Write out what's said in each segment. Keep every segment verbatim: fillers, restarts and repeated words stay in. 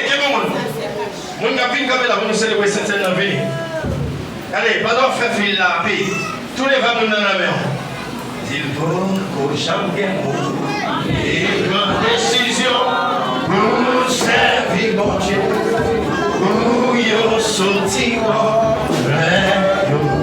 Kenbe moun. Moun k ap vin kanpe la pou nou selebre Sentsèn nan, vini. Gade, pandan w ap fè fil la, pi, tou leve moun nan nan men w. Di l poko janm gen moun ki pran desizyon pou sèvi Bondye, pou yo soti wò lè yo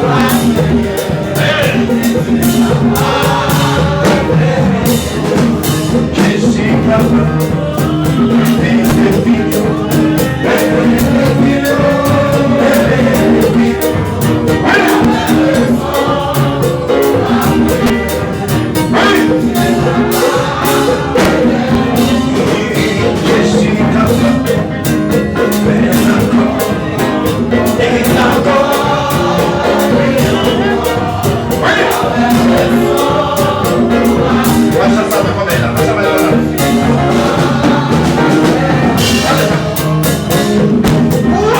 W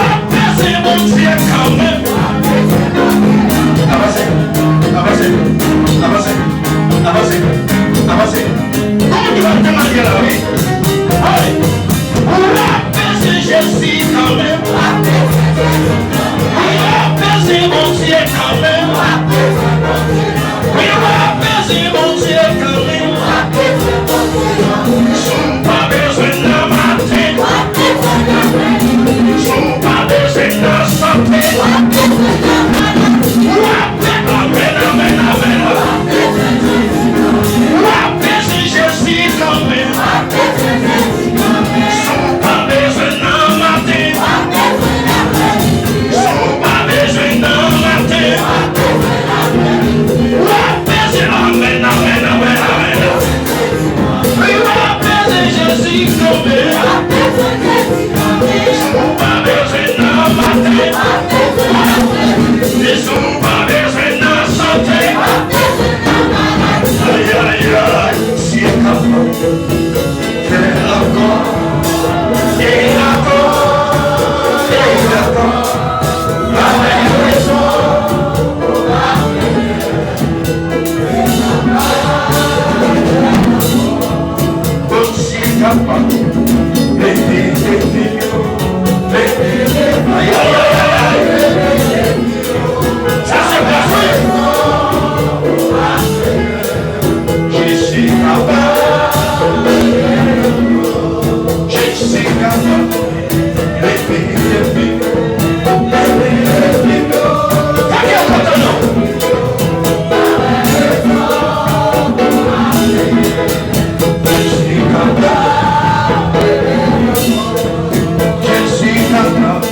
ap peze Bondye kanmenm. Avanse, avanse, avanse, avanse, avanse. Kòman ki va te marye la, wi? Hey! W ap peze Jezi kanmenm. W ap peze Bondye kanmenm. Wi, w ap peze Bondye kanmenm. Si w pa bezwen nan maten, si w pa bezwen nan sante, w ap peze, amèn, amèn, amèn. W ap peze Jezi kanmenm. Si w pa bezwen nan maten, si w pa bezwen nan maten, w ap peze, amèn, amèn, amèn, amèn. Wi, w ap peze Jezi kanmenm. Si w pa bezwen nan maten, si w pa bezwen nan sante, ay, ay, ay, si w kapab. Fè ankò, e ankò, e ankò, pa fè rezon. Bondye kapab, leve defi yo, leve defi yo. Ay, ay, ay, ay, ay. Sa se pa vre. Jezi kapab. Jezi kapab. Lepe defi yo. Lepe defi yo. Fè kè kontan non. Jezi kapab. Jezi kapab.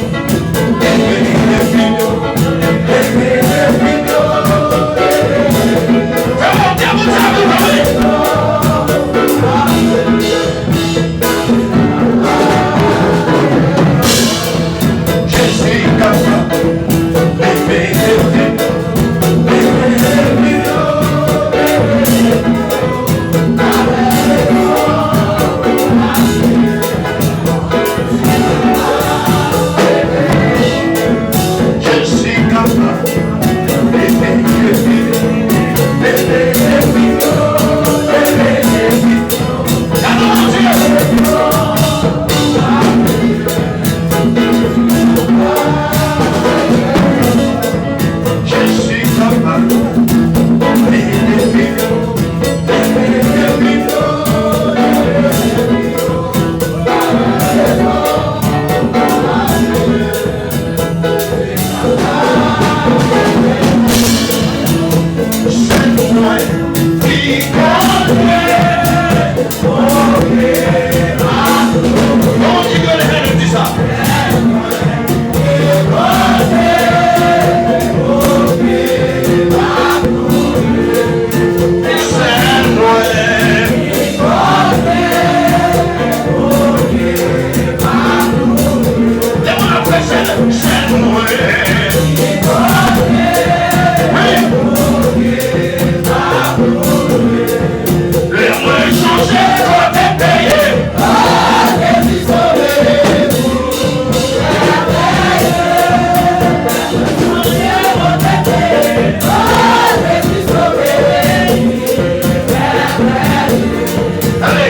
Tande!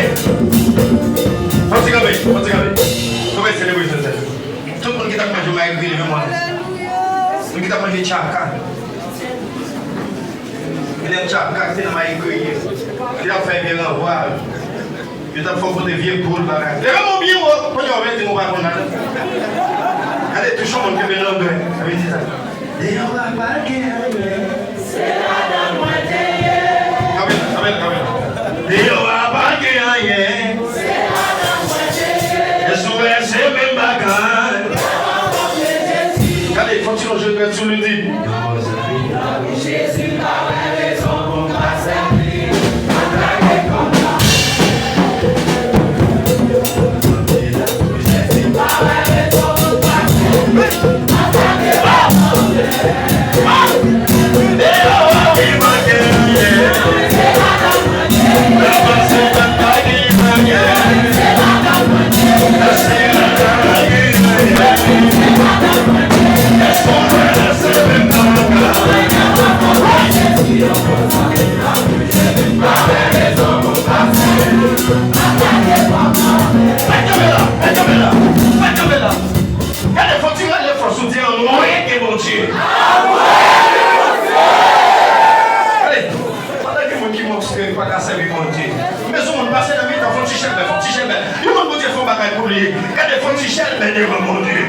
Fò ti kanpe, fò ti kanpe. Nou fè selebre Jozèf. Tout moun ki t ap manje mayi griye, leve men w. Moun ki t ap manje tchaka. Genlè tchaka ki te nan mayi griye. Ki t ap fè vye ranvwa. Yo t ap fè w pote vye poul bagay. Leve men w byen wo. Kounye a w vle di m ou pa konn ladan. Gade touch yon moun kenbe nan dwèt. Sa vle di sa. Deyò a pa gen anyen. Se ladan mwen te ye. Kanpe la, kanpe la, kanpe la. Deyò a pa gen anyen. Se ladan mwen te ye. Èske w wè se menm bagay? Deyò a pa gen Jezi. Gade, fò ti lonje dwèt sou li, di. Jezi pa wè rezon pou m pa sèvi. Gade, fò ti rale fò sou di anmwe gen Bondye. Gade, pandan gen moun ki montre li pa ka sèvi Bondye, men sou moun pase nan mitan, fò ti chèlbè, fò ti chèlbè. Yon moun Bondye fè yon bagay pou li. Gade, fò ti chèlbè devan Bondye.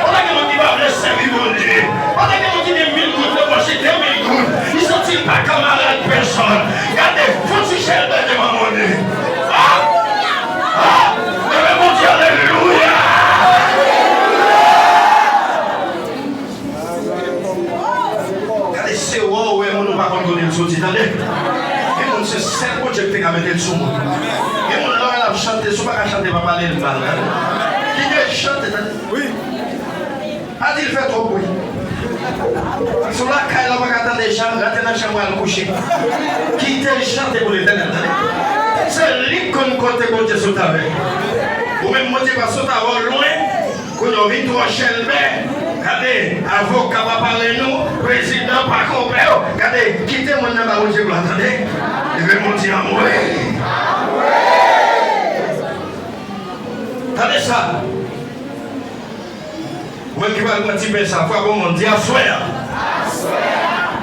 Pandan gen moun ki pa vle sèvi Bondye, pandan gen moun ki gen mil goud nan pòch li, de mil goud, li santi li pa kanmarad pèsòn. Gade, fò ti chèlbè devan Bondye. Ah! Ah! Leve Bondye, alelouya! Gade, se wè w wè moun ou pa konn kote l soti, tande. Gen moun se sèl Bondye ki te ka mete l sou moun. Gen moun lè w wè l ap chante, si w pa ka chante, pa pale l mal, tande. Kite l chante, tande. Wi. Pa di l fè twòp bri. Si w lakay la, w pa ka tande chan, rete nan chanm ou al kouche. Kite l chante pou Letènèl, tande. Se li k konn kote Bondye sot avè l. Ou menm, Bondye pa sot avè w lwen. Kounye a w vin twò chèlbè. Gade, avoka pa pare nou, prezidan pa konpè w. Gade, kite moun nan ba Bondye glwa, tande. Leve men w di anmwe. Tande sa. Ou menm ki pral pran ti pen sa, frape yon moun, di, aswè a.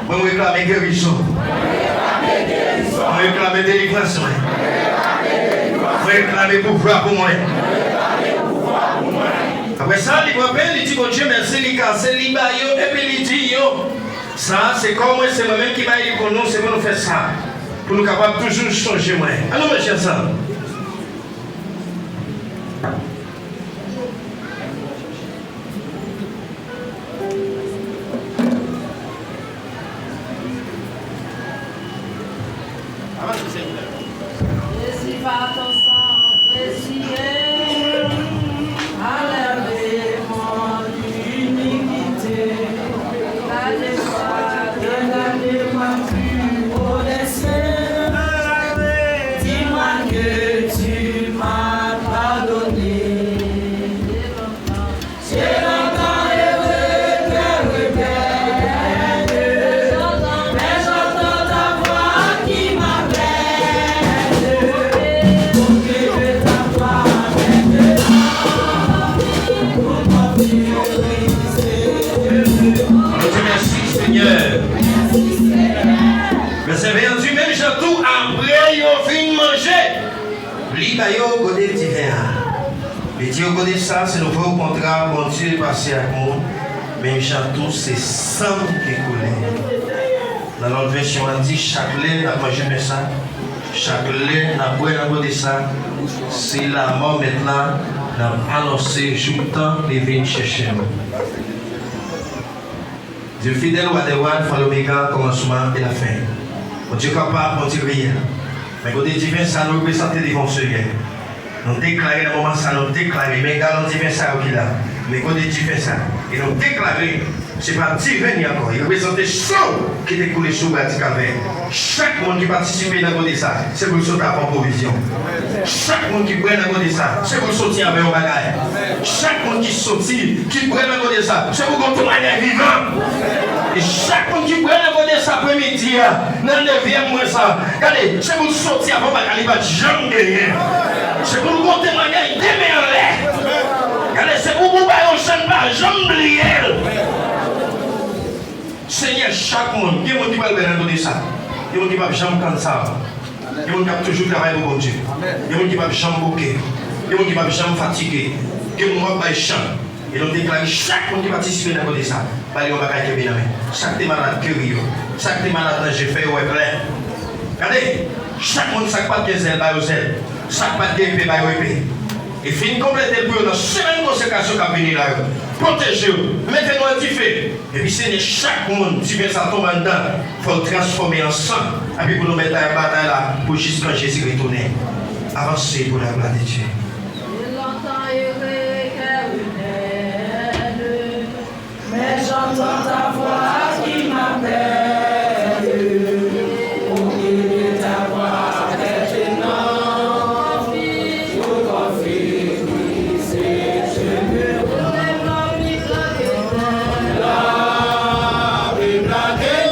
Mwen, mwen reklame gerizon. Mwen reklame delivrans mwen. Mwen reklame pouvwa pou mwen. Apre sa, li pran pen, li di Bondye mèsi, li kase, li ba yo, epi li di yo, sa a se kò mwen, se mwen menm ki bay li pou nou, se pou nou fè sa, pou nou kapab toujou sonje mwen. Ann nou manje ansanm. Jezi pa t san apresye, anlè demon inikite, gade sa, gade mwen pi modeste, dis-moi que tu m'as pardonné. J'ai longtemps erré, très regretté, mais j'entends ta voix qui m'appelle. Pour que ta voix m'aide, pour m'optimiser. Bondye, mèsi, Senyè. Mèsi, Senyè. Mèsi, Senyè. Di menm jan tou, apre yo fin manje, li ba yo gode diven an. Li di yo, gode sa, se nouvo kontra Bondye pase ak moun, menm jan tou se san m ki koule. Nan lòt vèsyon an di, chak lè n ap manje pen sa, chak lè n ap bwè nan gode sa, se lanmò Mèt la n ap anonse jouktan li vin chèche nou. Dye fidèl, wa dè wa, Alfa, Lomega, kòmansman e lafen. Bondye kapab, Bondye reyèl. Men gode diven sa nou reprezante devan w, Senyè. Nou deklare nan moman sa, nou deklare, men galon diven sa yo ki la, men gode diven sa, e nou deklare, se pa diven li ankò, li reprezante san ki te koule sou bwa di Kalvè. Chak moun ki patisipe nan gode sa, se pou l sot avè yon pwovizyon. Chak moun ki bwè nan gode sa, se pou l soti avè yon bagay. Chak moun ki soti, ki bwè nan gode sa, se pou gon temwayaj vivan. E chak moun ki bwè nan gode sa aprèmidi a, nan nevyèm mwa sa, gade, se pou l soti avè yon bagay li pa t janm genyen. Se pou l gon temwayaj demen anlè. Gade, se pou ou bay yon chan pa janm bliye l. Senyè, chak moun, gen moun ki pral bwè nan gode sa. Gen moun ki p ap janm tann sa. Gen moun k ap toujou travay pou Bondye. Gen moun ki p ap janm bouke. Gen moun ki p ap janm fatige. Gen moun w ap bay chan. E nou deklare chak moun ki patisipe nan gode sa. Ba yo yon bagay kenbe nan men. Sa k te malad, geri yo. Sa k te malad nan je, fè yo wè klè. Gade, chak moun sa k pa t gen zèl, ba yo zèl. Sa k pa t gen epe, ba yo epe. E fin konplete l pou yo nan semèn konsekrasyon k ap vini la yo. Pwoteje yo, mete nou an dife. Epi Senyè, chak moun dife sa tonbe anndan, fò l transfòme an san. Epi pou nou mèt la batay la pou jiskan Jezi retounen. Avanse pou la glwa de Dye. Mais j'entends ta voix qui m'appelle. Au milieu de ta voix, maintenant, tout conflit brisé, je me relève. La Bible a guéri.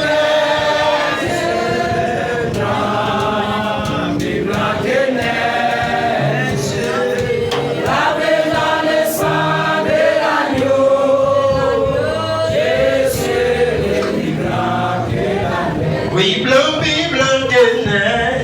Wi, blan, wi, blan, kenèj.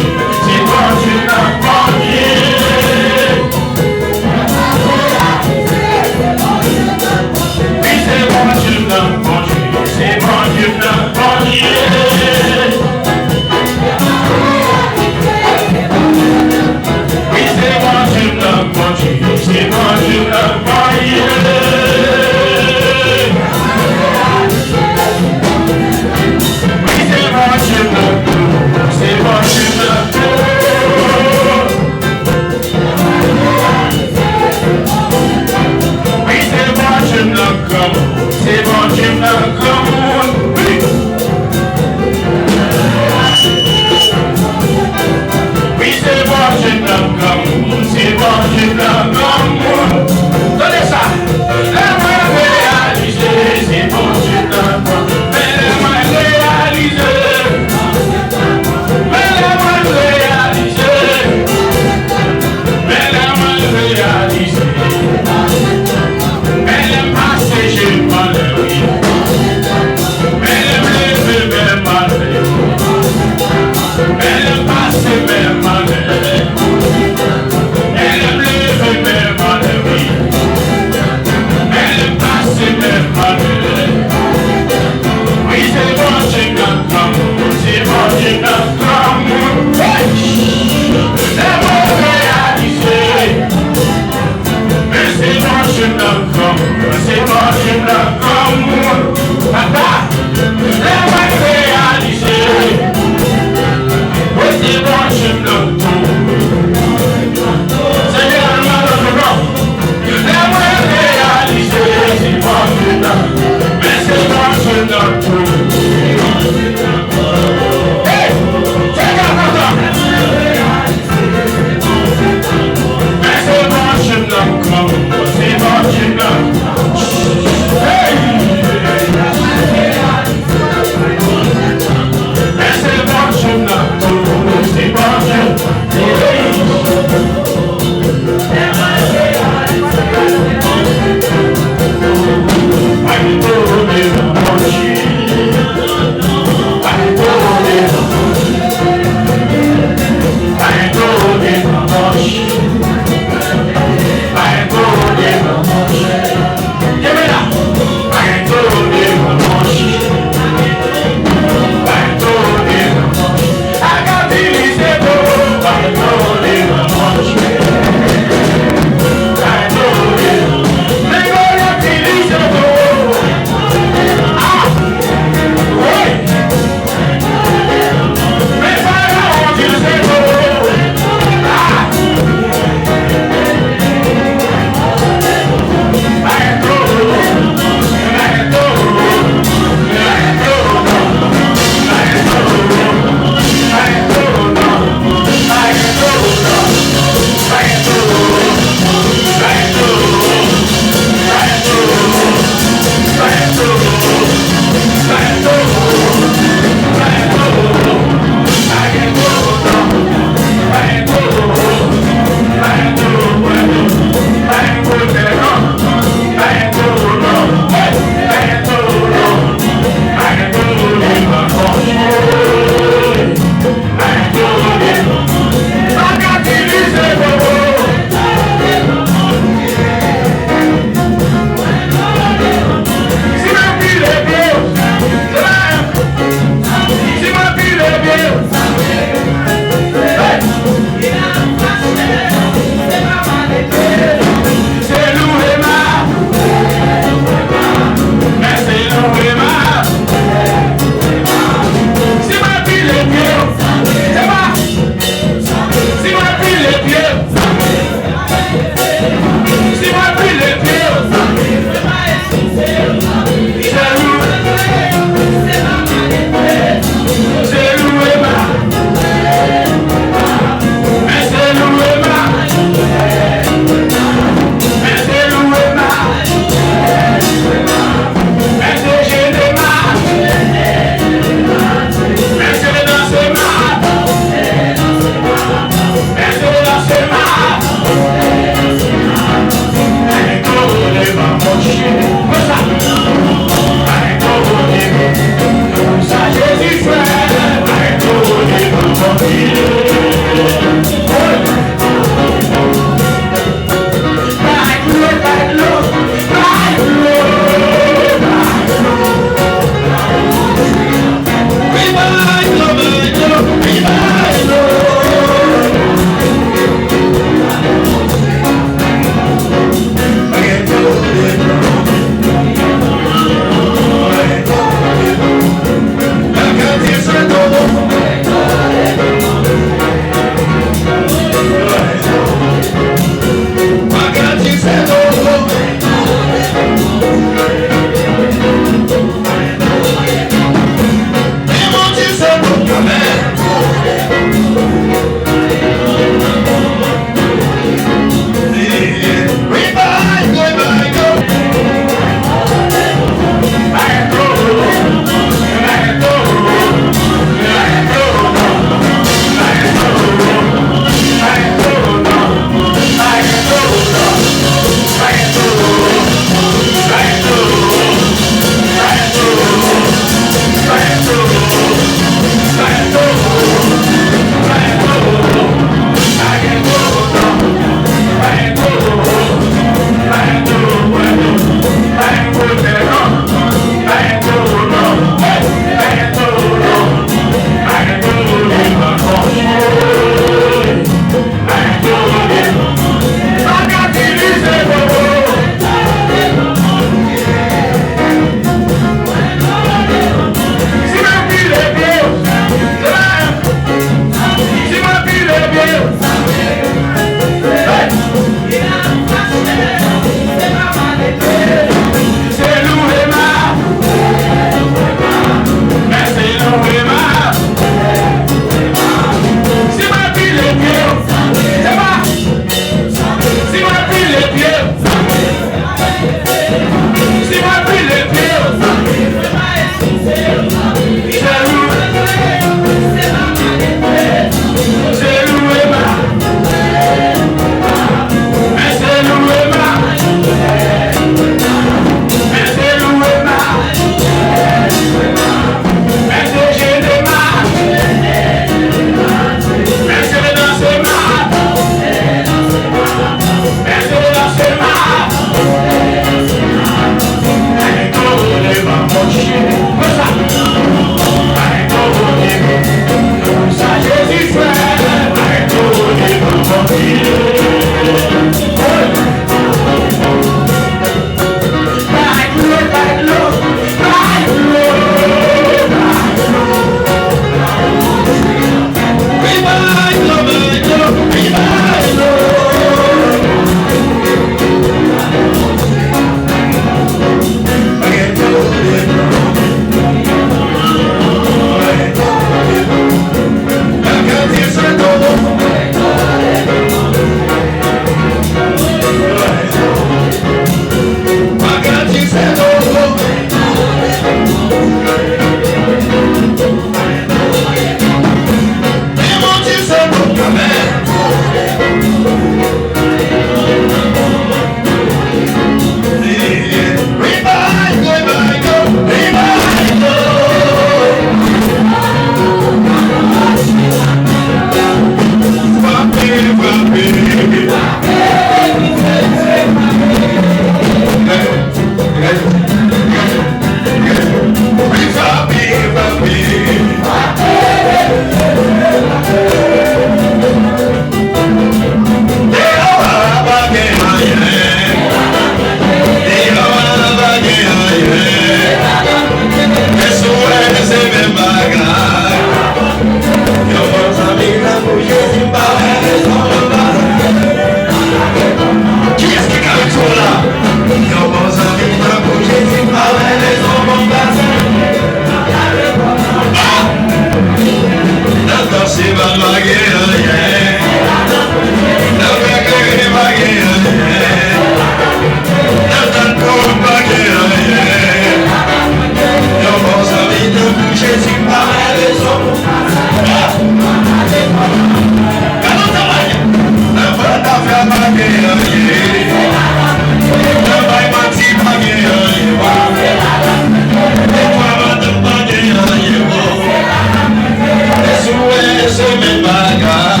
Se menm bagay.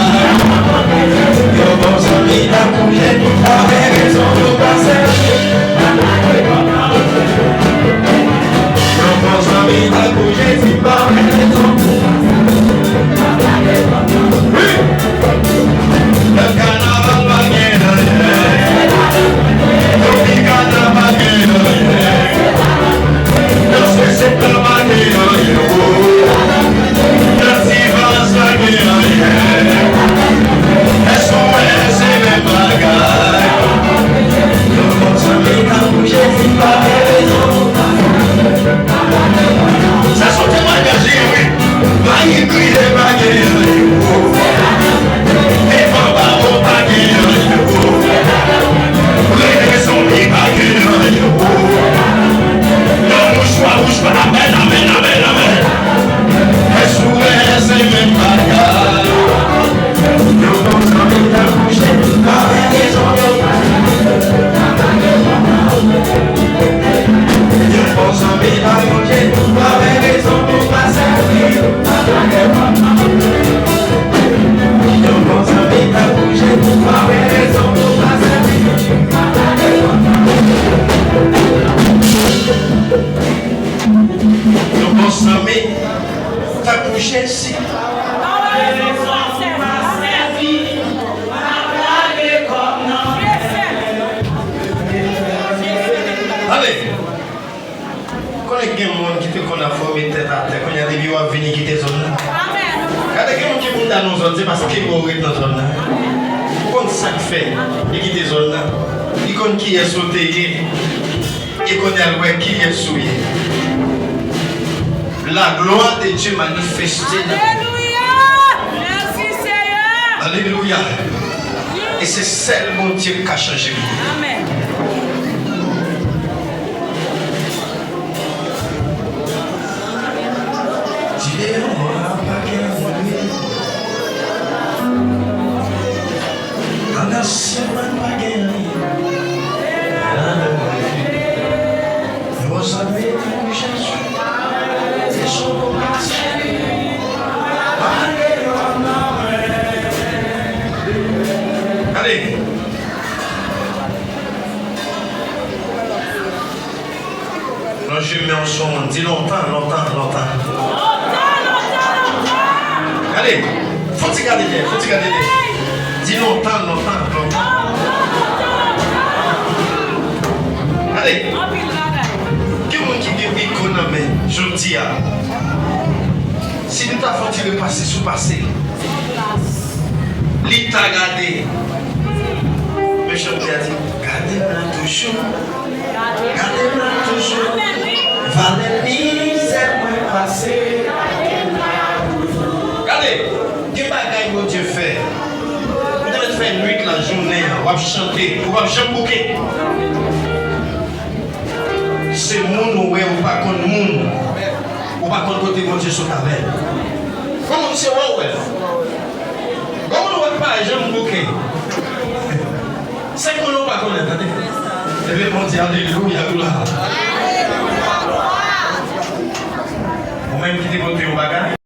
Yon bon zanmi t ap koute, li pa wè rezon pou pase. Yon bon zanmi t ap koute, li pa wè rezon pou pase. Wi! Nan kanaval pa gen anyen. Tropikana pa gen anyen. Nan sweswet la pa gen anyen. Nan ti vaz la gen anyen. Èske w wè se menm bagay? Yon bon zanmi ka bouje fi pa gen rezon. Sa se yon temwayaj li ye, wi. Mayi griye pa gen anyen. Devan babo pa gen anyen. Rele zonbi pa gen anyen. Yon mouchwa wouj pa, amèn, amèn, amèn, amèn. Èske w wè se menm bagay? Yon bon zanmi ka bouje, pa wè rezon pou pase. Yon bon zanmi ka bouje, pa wè rezon pou pase. Yon bon zanmi ka bouje, pa wè rezon pou pase. Yon bon zanmi ka bouje si. Ale! Konnen gen moun ki te konn ap fòme tèt atè, kounye a depi w ap vini kite zòn nan. Gade, gen moun ki konn ta nan zòn, se paske w ret nan zòn nan. Ou konn sa k fè li kite zòn nan. Li konn kiyès ou te ye. E kounye a l wè kiyès ou ye. La gloire de Dieu manifeste nan. Alelouya! Mèsi, Seyè! Alelouya! E se sèl Bondye k ka chanje moun. Amèn. Ti deyò a pa gen anyen. Anndan syèl la pa gen anyen. Yo zanmi pou Jezi. Se sou pou pase. Pa gen anyen. Gade. Lonje men w sou moun, di lontan, lontan, lontan. Lontan, lontan, lontan. Gade, fon ti gade dèyè, fon ti gade dèyè. Di lontan, lontan, lontan. Gade, gen moun ki gen mikwo nan men jodi a. Si nou ta fè yon ti repase sou pase l, li ta gade. Men chante a di, gade m la toujou. Gade m la toujou. Valè mizè mwen pase. Gade, gen bagay Bondye fè. Ou te mèt fè nwit la, jounen an, w ap chante, ou p ap janm bouke. Se moun ou wè, ou pa konn moun. Ou pa konn kote Bondye sot avè l. Yon moun se wè w wè l. Yon moun ou wè k pa janm bouke. Se konnen ou pa konnen, tande. Leve men w di alelouya, glwa. Ou menm ki te pote yon bagay.